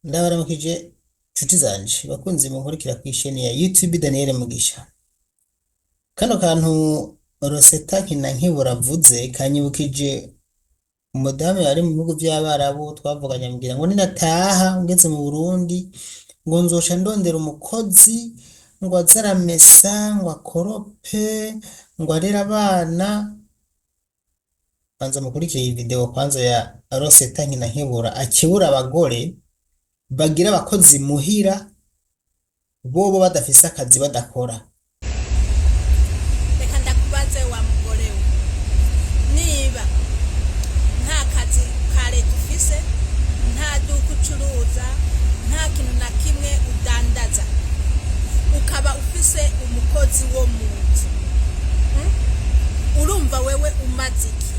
Ndabaramukije nshuti zanje bakunzi munkurikira kw'isheni ya YouTube Daniel Mugisha. Kano kantu Rosetta Nkinankibura avuze kanyibukije umudamu yari mu bihugu vy'Abarabu twavuganye ambwira ngo ninataha ngeze mu Burundi ngo nzoca ndondera umukozi ngo aze aramesa ngo akorope ngo arere abana. Banza mukurikire iyi video kwanza ya Rosetta Nkinankibura akebura abagore bagira abakozi muhira bobo badafise akazi badakora. Reka ndakubaze wa mugore we, niba nta kazi ka leta ufise, nta duka ucuruza, nta kintu na kimwe udandaza, ukaba ufise umukozi wo mu nzu, Urumva wewe umaze iki?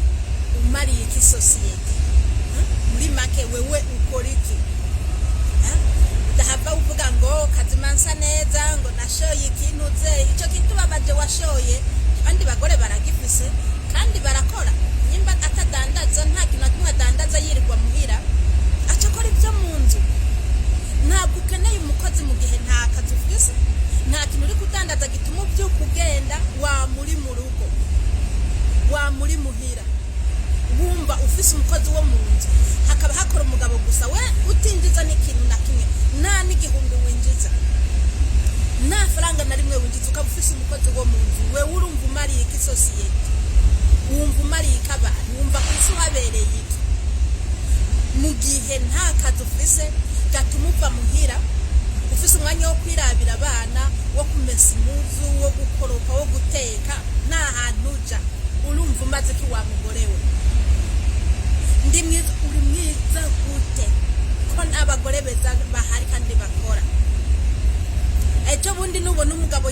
Umariye iki sosiyete? Muri make wewe ukora iki? Udahava uvuga ngo kazima nsa neza, ngo nashoye ikintu ze ico kitubabaje washoye. Abandi bagore baragifise kandi barakora. Nimba atadandaza, nta kintu na kimwe adandaza, yirirwa muhira aca akora ivyo mu nzu. Ntabwo ukeneye umukozi mu gihe nta kazi ufise, nta kintu uri kudandaza gituma uvyuka ugenda. Wa muri mu rugo, wa muri muhira, wumva ufise umukozi wo mu nzu, hakaba hakora umugabo gusa, we utinjiza n'ikintu na kimwe, nta n'igihumbi winjiza, nta faranga na rimwe winjiza, ukaba ufise umukozi wo mu nzu, wewe urumva umariye iki sosiyete? Wumva umariye iki abantu? Wumva ku isi uhabereye iki mu gihe nta kazi ufise gatuma uva muhira, ufise umwanya wo kwirabira abana, wo kumesa impuzu, wo gukoropa, wo guteka, nta hantu uja? Urumva umaze iki wa mugore we? Ndi mwiza. Uri mwiza gute ko n'abagore beza bahari kandi bakora? Ejo bundi nubona umugabo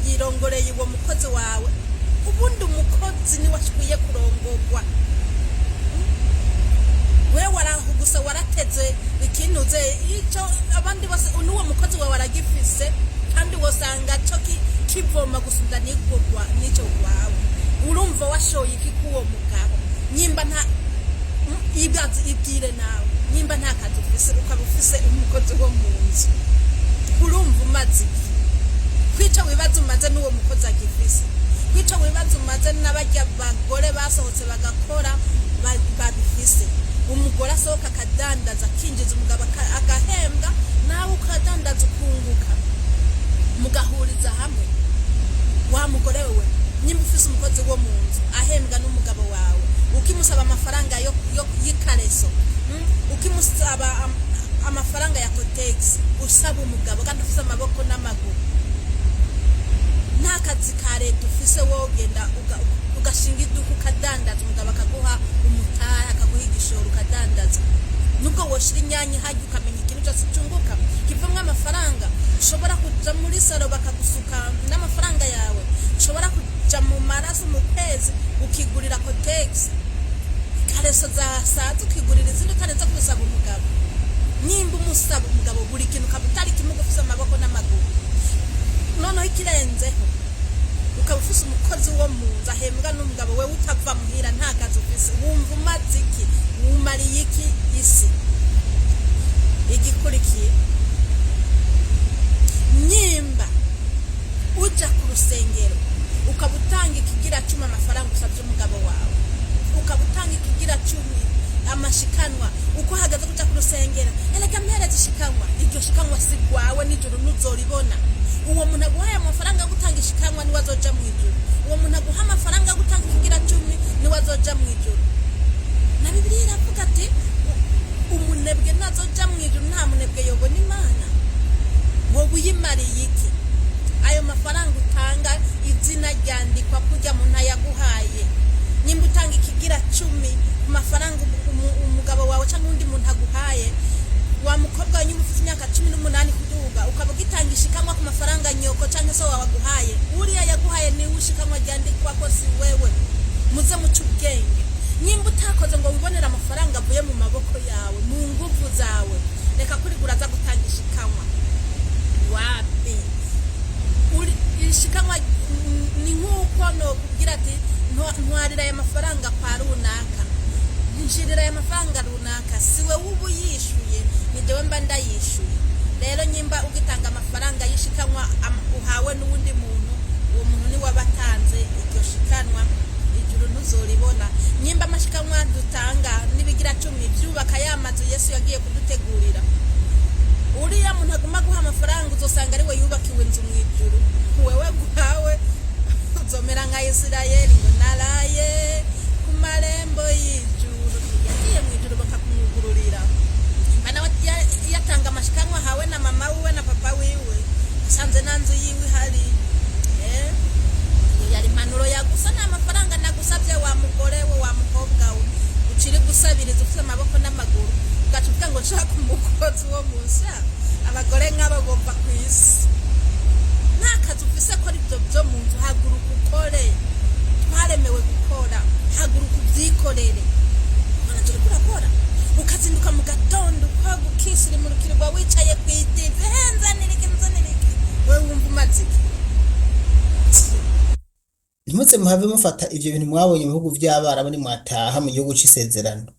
yirongoreye uwo mukozi wawe. Ubundi umukozi niwe akwiye kurongorwa. We waraho gusa warateze ikintu ze ico abandi bose n'uwo mukozi wawe aragifise, kandi wosanga co kivoma gusumba n'igurwa n'ico wawe. Urumva washoye iki k'uwo mugabo? Nyimba nta ibaze, ibwire nawe, nyimba nta kazi ufise ukaba ufise umukozi wo mu nzu, urumva umaze iki? Kwica wibaza umaze n'uwo mukozi agifise, kwica wibaza umaze n'abarya bagore basohotse bagakora babifise. Umugore asohoka akadandaza akinjiza, umugabo agahembwa, nawe ukadandaza ukunguka, mugahuriza hamwe. Wa mugore we, nyimba ufise umukozi wo mu nzu ahembwa n'umugabo wawe, ukimusaba amafaranga yo y'ikareso, Ukimusaba amafaranga ya Kotex, usaba umugabo kandi ufise amaboko n'amaguru, nta kazi ka leta ufise, wogenda ugashinga iduka ukadandaza, umugabo akaguha umutahe, akaguha igishoro ukadandaza. Nubwo woshira inyanya hajya, ukamenya ikintu cyose cyunguka kivamwo amafaranga. Ushobora kuja muri salon bakagusuka n'amafaranga yawe, ushobora kuja mu maraso mu kwezi ukigurira Kotex, kareso zasaza ukigurira izindi utarenze kubisaba umugabo. Nimba umusaba umugabo buri kintu, ukaba utari kimwe, ufise amaboko n'amaguru, noneho ikirenzeho ukaba ufise umukozi wo mu nzu ahembwa n'umugabo, wewe utava muhira, nta kazi ufise, wumva umaze iki? Wumariye iki isi? Igikurikiye, nyimba uja ku rusengero ukaba utanga ikigira cumi, amafaranga usabye umugabo wawe, ukaba utanga ikigira cumi, amashikanwa, uko uhagaze kuja ku rusengero, erega mpereza ishikanwa. Iryo shikanwa si rwawe, nijoro ntuzoribona. Uwo muntu aguhaye amafaranga yo gutanga ishikanwa niwe azoja mu ijuru. Uwo muntu aguha amafaranga yo gutanga ikigira cumi niwe azoja mu ijuru. Na Bibiliya iravuga ati umunebwe ntazoja mu ijuru, nta munebwe yobona Imana. Wowe uyimariye iki? Ayo mafaranga utanga izina ryandikwa kurya muntu ayaguhaye. Nimba utanga ikigira cumi ku mafaranga umugabo wawe cyangwa undi muntu aguhaye, wa mukobwa we, nyuma ufite imyaka 18 kuduga, ukaba ugitanga ishikanwa ku mafaranga nyoko cyangwa se wawe aguhaye, uriya yaguhaye niwe ishikanwa ryandikwa ko, si wewe. Muze muce ubwenge. Nimba utakoze ngo wibonere amafaranga avuye mu maboko yawe, mu nguvu zawe, reka kurigura aza gutanga ishikanwa. Wapi, ishikanwa ni nk'uko nokubwira ati ntwarira aya mafaranga kwa runaka, nshirira aya mafaranga runaka. Si wowe uba uyishuye, ni jewe mba ndayishuye. Rero nyimba ugitanga amafaranga y'ishikanwa uhawe n'uwundi muntu, uwo muntu ni wabatanze iryo shikanwa, ijuru ntuzoribona. Nyimba amashikanwa dutanga n'ibigira cumi byubaka ya mazu Yesu yagiye kudutegurira, uriya muntu aguma guha amafaranga uzosanga ari we yubakiwe inzu mu ijuru, wewe guhawe uzomera nka Isirayeli ngo naraye ku marembo y'ijuru. Yagiye mu ijuru bakakumwugururira. Mana yatanga amashikanwa ahawe na mama wiwe na papa wiwe, asanze nta nzu yiwe ihari. Iyo yari impanuro yagusa. Nta mafaranga nagusabye wa mugore we, wa mukobwa we uciri gusabiriza ufite amaboko n'amaguru, ugaca uvuga ngo nshaka umukozi wo munsi. Abagore nk'abo bova ku isi. Nta kazi ufise, kora ibyo byo mu nzu, haguruka ukore. Twaremewe gukora, haguruka ubyikorere. Ubona turi kurakora, ukazinduka mu gatondo ukoga, ukisirimurukirwa wicaye ku idivi, henzanira iki, nzanira iki, wewe wumva umaze iki? Ntimuze muhave mufata ivyo bintu mwabonye mu bihugu vy'Abarabu nimwataha mu gihugu c'isezerano,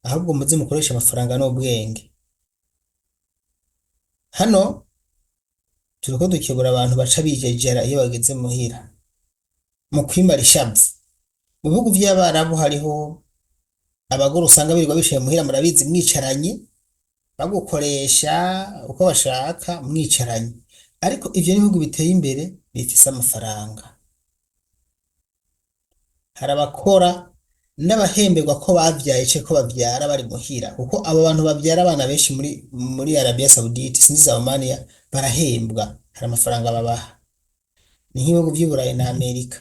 ahubwo muze mukoreshe amafaranga n'ubwenge. Hano turiko dukebura abantu baca bijejera iyo bageze muhira mu kwimara ishavu. Mu bihugu vy'Abarabu hariho abagore usanga birirwa bicaye muhira, murabizi, mwicaranye, bagukoresha uko bashaka mwicaranye. Ariko ivyo n'ibihugu biteye imbere bifise amafaranga. Hari abakora n'abahemberwa ko bavyaye canke ko bavyara bari muhira, kuko abo bantu bavyara abana benshi muri Arabia Saudite, sinzi za Omania, barahembwa, hari amafaranga babaha. Ni nk'ibihugu vy'i Burayi na Amerika.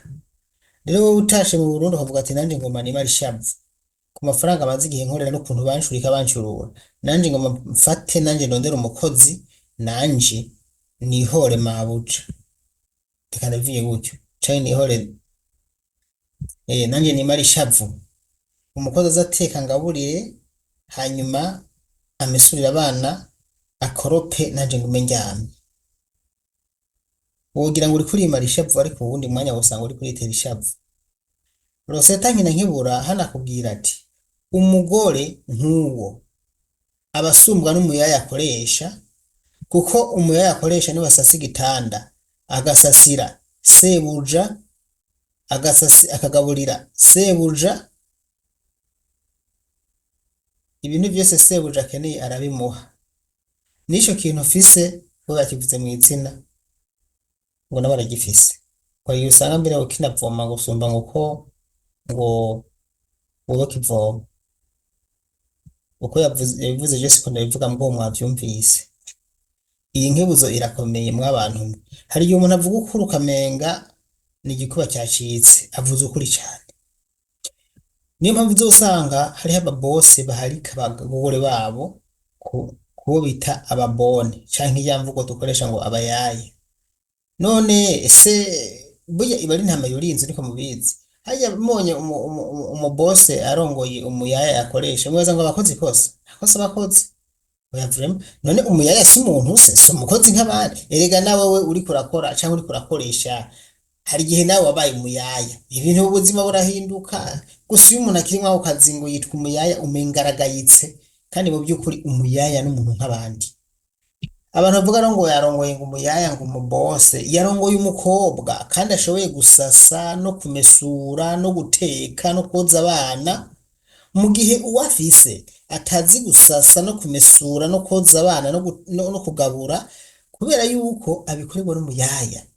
Rero wowe utashe mu Burundi ukavuga ati nanje ngoma nimara ishavu ku mafaranga maze igihe nkorera n'ukuntu banshurika bancurura, nanje ngoma mfate, nanje ndondere umukozi, nanje nihore mabuja, reka ndabivuge gutyo, canke nihore nanje nimara ishavu, umukozi aze ateka ngaburire, hanyuma amesurire abana, akorope, nanje ngume ndyamye. Wogira ngo uriko urimara ishavu, ariko uwundi mwanya wosanga uriko uritera ishavu. Rosetta nkina nkibura hano akubwira ati umugore nk'uwo aba asumbwa n'umuyaya akoresha, kuko umuyaya akoresha niwe asasa igitanda, agasasira sebuja, akagaburira sebuja, ibintu vyose sebuja akeneye arabimuha. N'ico kintu ufise we bakivuze mw'izina ngo nawe aragifise. Kwa hiyo usanga mbere ukinavoma gusumba ngo uko ngo wowe kivoma. Uko yabivuze je siko ndabivuga, mugabo mwavyumvise. Iyi nkebuzo irakomeye mwabantu mwe. Hari igihe umuntu avuga ukuri ukamenga ni igikuba cyacitse, avuze ukuri cane. Niyo mpamvu uzosanga hariho ababose baharika abagore babo kubo bita ababone, canke ya mvugo dukoresha ngo abayaye. None ese burya iba ari intama yuriye inzu, niko mubizi? Harya mbonye umubose arongoye umuyaya yakoresha, mwibaza ngo abakozi ikosa? Akosa abakozi? Oya vraiment. None umuyaya si umuntu se? Si umukozi nk'abandi? Erega nawe we uriko urakora canke uriko urakoresha, hari igihe nawe wabaye umuyaya. Ibintu ubuzima burahinduka. Gusa iyo umuntu akiri mwako kazi ngo yitwa umuyaya, umenga aragayitse, kandi mu by'ukuri umuyaya n'umuntu nk'abandi. Abantu bavuga rero ngo yarongoye ngo umuyaya ngo umubose, yarongoye umukobwa kandi ashoboye gusasa no kumesura no guteka no koza abana, mu gihe uwafise atazi gusasa no kumesura no koza abana no kugabura, kubera yuko abikorerwa n'umuyaya.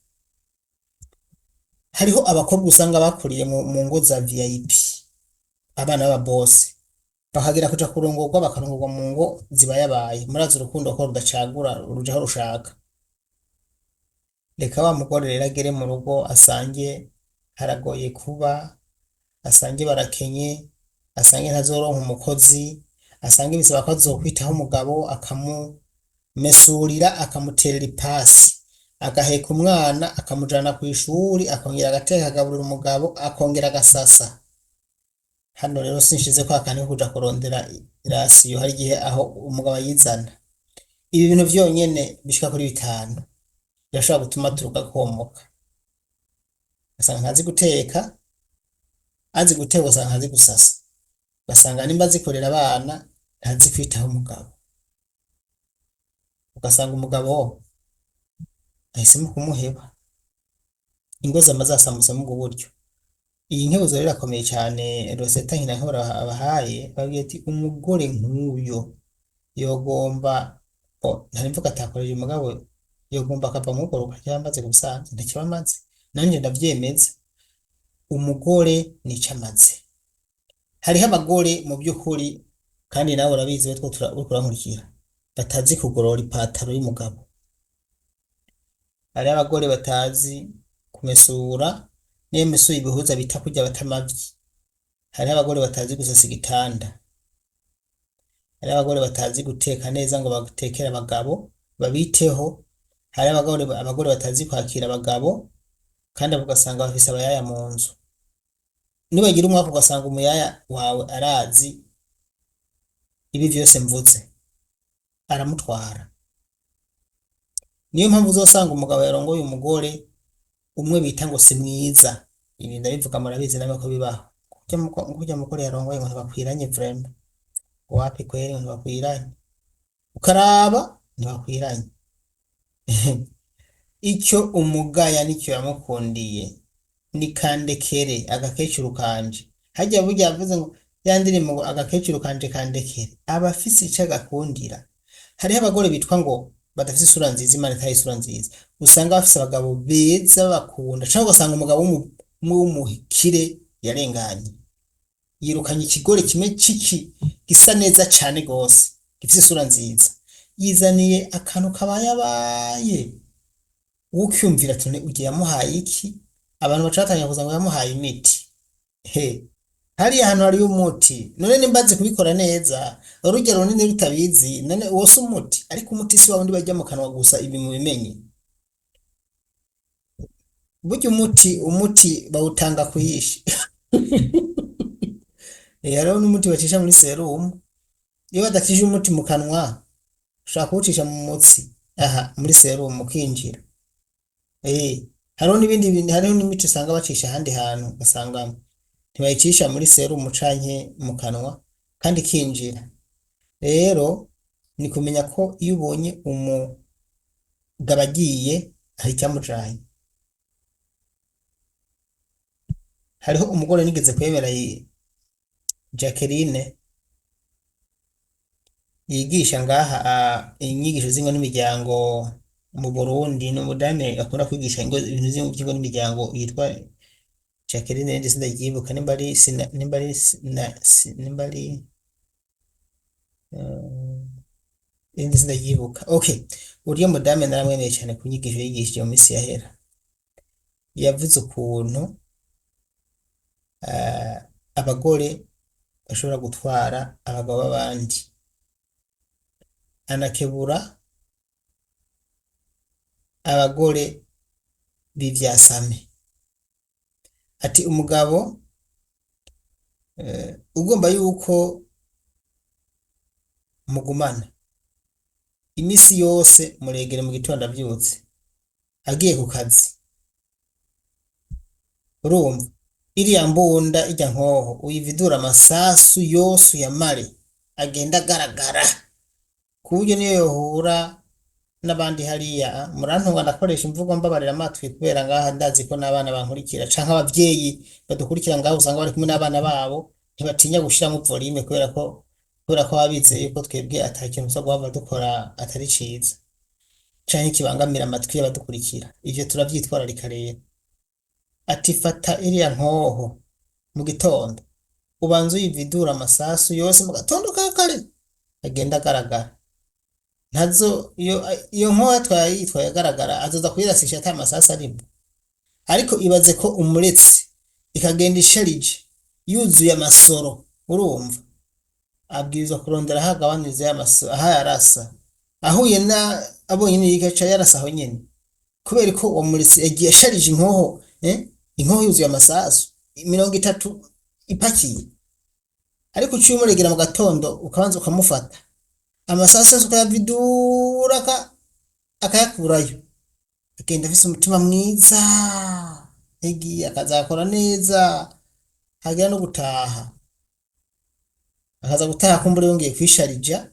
Hariho abakobwa usanga bakuriye mu ngo za VIP, abana b'ababose, bakagera kuja kurongorwa, bakarongorwa mu ngo zibayabaye. Murazi urukundo ko rudacagura, ruja aho rushaka. Reka wa mugore rero agere mu rugo asange haragoye kuba, asange barakenye, asange ntazoronka umukozi, asange bisaba ko azokwitaho umugabo, akamumesurira, akamuterera ipasi, agaheka umwana akamujana kw'ishuri, akongera agateka akagaburira umugabo, akongera agasasa. Hano rero sinshize ko akantu ko kuja kurondera irasiyo, hari igihe aho umugabo ayizana. Ibi bintu vyonyene bishika kuri 5 birashobora gutuma turuka komoka. Ugasanga ntazi guteka, azi guteka ugasanga ntazi gusasa, ugasanga nimba azikorera abana ntazi kwitaho umugabo. Ugasanga umugabo ahisemo kumuheba. Ingo zama zasamutse mu ubwo buryo. Iyi nkebuzo rero irakomeye cyane Rosetta Nkinankebura abahaye, babwiye ati umugore nk'uyo yogomba o ntari mvuga atakoreje umugabo yogomba akava mu rugo rukarya amaze gusaza ntakiba amaze. Nanjye ndavyemeza, umugore nico amaze. Hariho abagore mu by'ukuri, kandi nawe urabizi we two uriko urankurikira, batazi kugorora ipataro y'umugabo. Hariho abagore batazi kumesura, niyo mesuye ibihuza bita kurya bata amavyi. Hariho abagore batazi gusasa igitanda. Hariho abagore batazi guteka neza ngo batekere abagabo babiteho. Hariho abagore batazi kwakira abagabo, kandi ugasanga bafise abayaya mu nzu. Nibagira umwaka ugasanga umuyaya wawe arazi ibi vyose mvuze, aramutwara. Niyo mpamvu uzosanga umugabo yarongoye umugore umwe bita ngo si mwiza. Ibi ndabivuga murabizi namwe ko bibaho. Kurya mugore yarongoye ngo ntibakwiranye vraiment. Wapi kweri ngo ntibakwiranye. Ukaraba ntibakwiranye. Icyo umugaya nicyo yamukundiye ni kandekere agakecuru kanje. Harya burya yavuze ngo ya ndirimbo ngo agakecuru kanje kandekere, aba afise ico agakundira. Hariho abagore bitwa ngo badafise isura nziza, Imana itaha isura nziza, usanga bafise abagabo beza babakunda, canke ugasanga umugabo umwe w'umukire yarenganye, yirukanye ikigore kimwe ciki gisa neza cane gose, gifise isura nziza, yizaniye akantu kabayabaye, ukyumvira ati none ugiye yamuhaye iki? Abantu baca batangira kuza ngo yamuhaye imiti. He, hariya hantu hariyo umuti, none nimba azi kubikora neza, ururya runini rutabizi, none uwo si umuti? Ariko umuti si wa wundi barya mu kanwa gusa, ibi mubimenye. Burya umuti bawutanga kuyishi. Hariho n'umuti bacisha muri serumu. Iyo badakije umuti mu kanwa, ushobora kuwucisha mu mutsi, aha muri serumu ukinjira. Hariho n'ibindi bintu, hariho n'imiti usanga bacisha ahandi hantu, ugasanga ntibayicisha muri serumu canke mu kanwa, kandi ikinjira. Rero ni kumenya ko iyo ubonye umugabo agiye, hari icyamujanye. Hariho umugore nigeze kwemera Jacqueline yigisha ngaha inyigisho z'ingo n'imiryango mu Burundi, ni umudamu akunda kwigisha ibintu by'ingo n'imiryango yitwa Jacqueline, rindi sindaryibuka nimba ari nimba ari nimba ari irindi sindaryibuka. Okay, urya mudamu naramwemeye cyane ku nyigisho yigishije mu minsi yahera. Yavuze ukuntu abagore bashobora gutwara abagabo b'abandi, anakebura abagore b'ivyasame. Ati umugabo ugomba yuko mugumana imisi yose, muregere mu gitondo avyutse agiye ku kazi, urumva iriya mbunda irya nkoho uyividura amasasu yose uyamare, agenda agaragara, ku buryo niyo yohura n'abandi hariya. Murantunga ndakoresha imvugo mbabarira amatwi, kubera ngaha ndazi ko n'abana bankurikira canke abavyeyi badukurikira ngaho usanga bari kumwe n'abana babo, ntibatinya gushiramwo volume kubera ko baba bizeye yuko twebwe ata kintu tuza guhava dukora atari ciza canke kibangamira amatwi y'abadukurikira. Ivyo turavyitwararika rero. Ati fata iriya nkoho mu gitondo ubanze uyividura amasasu yose mu gatondo ka kare, agenda agaragara. Ntazo iyo nkoho yatwaye yitwaye agaragara, azoza kuyirasisha ata masasu arimo. Ariko ibaze ko umuretse ikagenda isharije yuzuye amasoro, urumva abwirizwa kurondera aho agabaniriza ya masoro, aho yarasa, ahuye na abonye n'igice yarasa aho nyene, kubera ko uwo muretse yagiye asharije inkoho, inkoho yuzuye amasasu 30 ipakiye. Ariko uciye umuregera mu gatondo ukabanza ukamufata amasasu yose ukayavidura akayakurayo, agenda afise umutima mwiza, yagiye akazakora neza, hagera no gutaha akaza gutaha kumbura yongeye kwisharija,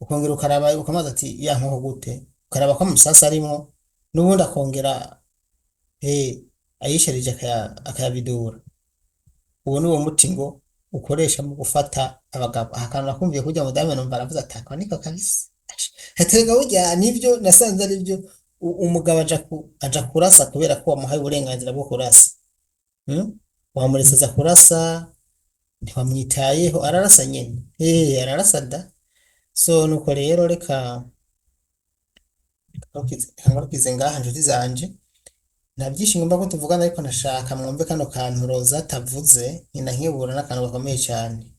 Ukongera ukaraba ukamubaza ati ya nkoko gute, ukaraba ko amasasi arimwo, n'ubundi akongera ayisharije akayabidura. Uwo ni wo muti ngo ukoresha mu gufata abagabo. Aha kantu nakumviye kurya mudamu numva aravuze ati ako niko kabisa. Aterega burya nivyo nasanze ari byo, umugabo aja kurasa kubera ko wamuhaye uburenganzira bwo kurasa. Hmm? Wamuretse aza kurasa, ntiwamwitayeho, ararasa nyene. Ararasa da. So nuko rero reka ngarukize ngaha nshuti zanje. Nta byinshi ngomba ko tuvugana ariko nashaka mwumve kano kantu Roza atavuze, nkina nkibura n'akantu gakomeye cyane.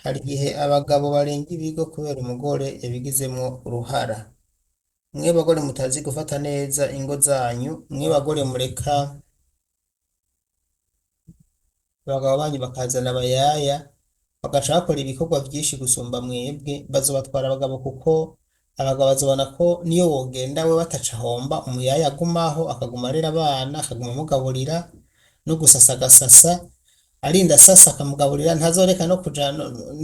Hari igihe abagabo barenga ibigo kubera umugore yabigizemwo uruhara. Mwe bagore mutazi gufata neza ingo zanyu, mwe bagore mureka abagabo banyu bakazana abayaya, bagaca bakora ibikorwa byinshi gusumba mwebwe, bazobatwara abagabo kuko abagabo bazobona ko niyo wogenda we bataca ahomba, umuyaya agumaho akaguma arera abana, akaguma amugaburira no gusasa agasasa, arinda asasa akamugaburira, ntazoreka no kuja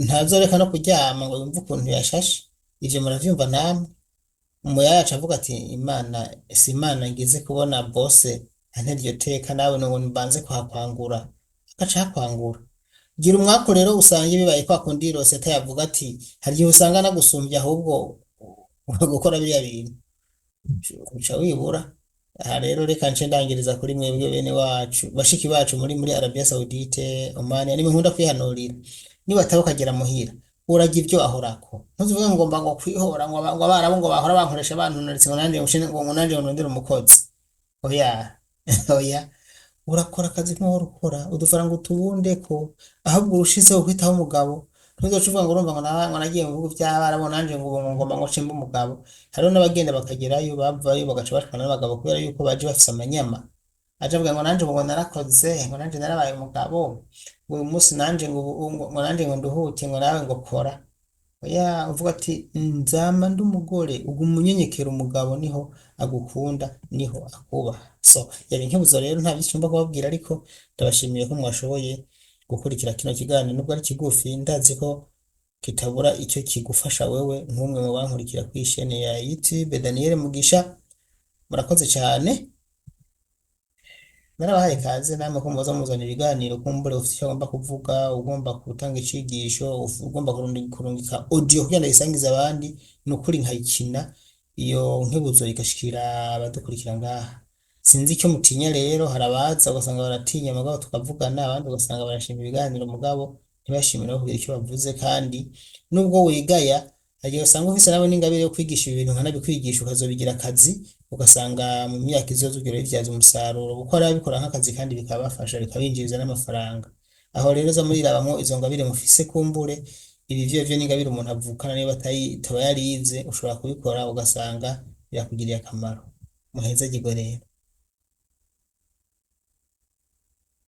ntazoreka no kuryama ngo yumve ukuntu yashashe. Ivyo muravyumva namwe. Umuyaya aca avuga ati Imana si Imana ngize kubona bose antera iryo teka, nawe ngo mbanze kuhakwangura, agaca ahakwangura. Gira umwaku rero usanga bibaye kwa kundi Rosetta yavuga ati hari igihe usanga nagusumbya ahubwo gukora biriya bintu uca wibura. Aha rero reka nce ndangiriza kuri mwebwe bene wacu bashiki bacu muri Arabia Saudite, Oman, nimwe nkunda kwihanurira. Nibataba ukagera muhira urajya ibyo ahorako, ntuzuvuge ngo ngomba ngo kwihora ngo ngo abarabu ngo bahora bankoresha bantunaritse ngo nanje ngo nanje ngo ndondere umukozi. Oya oya, urakora akazi nk'uwahora ukora, udufaranga utubundeko, ahubwo urushizeho kwitaho umugabo. Ntuzoce uvuga ngo urumva ngo ngo nagiye mu bihugu by'abarabu nanje ngo ubu ngo ngomba ngo nce mbe umugabo. Hariho n'abagenda bakagerayo bavayo bagaca bashwana n'abagabo kubera yuko baje bafise amanyama. Aje avuga ngo nanje ubu ngo narakoze, ngo nanje narabaye umugabo, ngo uyu munsi nanje ngo ubu ngo nanje ngo nduhuke, ngo nawe ngo kora. Oya, uvuga ati nzama ndi umugore, uguma unyenyekera umugabo niho agukunda, niho akubaha. So yari inkebuzo rero, nta byinshi ngomba kubabwira, ariko ndabashimiye ko mwashoboye gukurikira kino kiganiro nubwo ari kigufi, ndazi ko kitabura icyo kigufasha wewe nk'umwe mu bankurikira kuri chaîne ya YouTube Daniel Mugisha. Murakoze cyane. Narabahaye kaze namwe ko muza muzana ibiganiro, kumbure ufite icyo ugomba kuvuga, ugomba gutanga icigisho, ugomba kurungika audio kugira ngo isangize abandi, ni ukuri nkayikina iyo nkebuzo igashikira abadukurikira ngaha. Sinzi icyo mutinya rero, hari abaza ugasanga baratinya mugabo tukavugana, abandi ugasanga barashima ibiganiro mugabo ntibashimire kugira icyo bavuze. Kandi nubwo wigaya, hari igihe usanga ufise nawe n'ingabire yo kwigisha ibi bintu nkanabikwigisha, ukazobigira akazi, ugasanga mu myaka izoza ugira bibyaza umusaruro, kuko hari ababikora nk'akazi kandi bikabafasha bikabinjiriza n'amafaranga. Aho rero za murirabamwo izo ngabire mufise, kumbure ibi vyo vyo n'ingabire umuntu avukana niba ataba yarize, ushobora kubikora ugasanga birakugiriye akamaro. Muhezagirwe rero.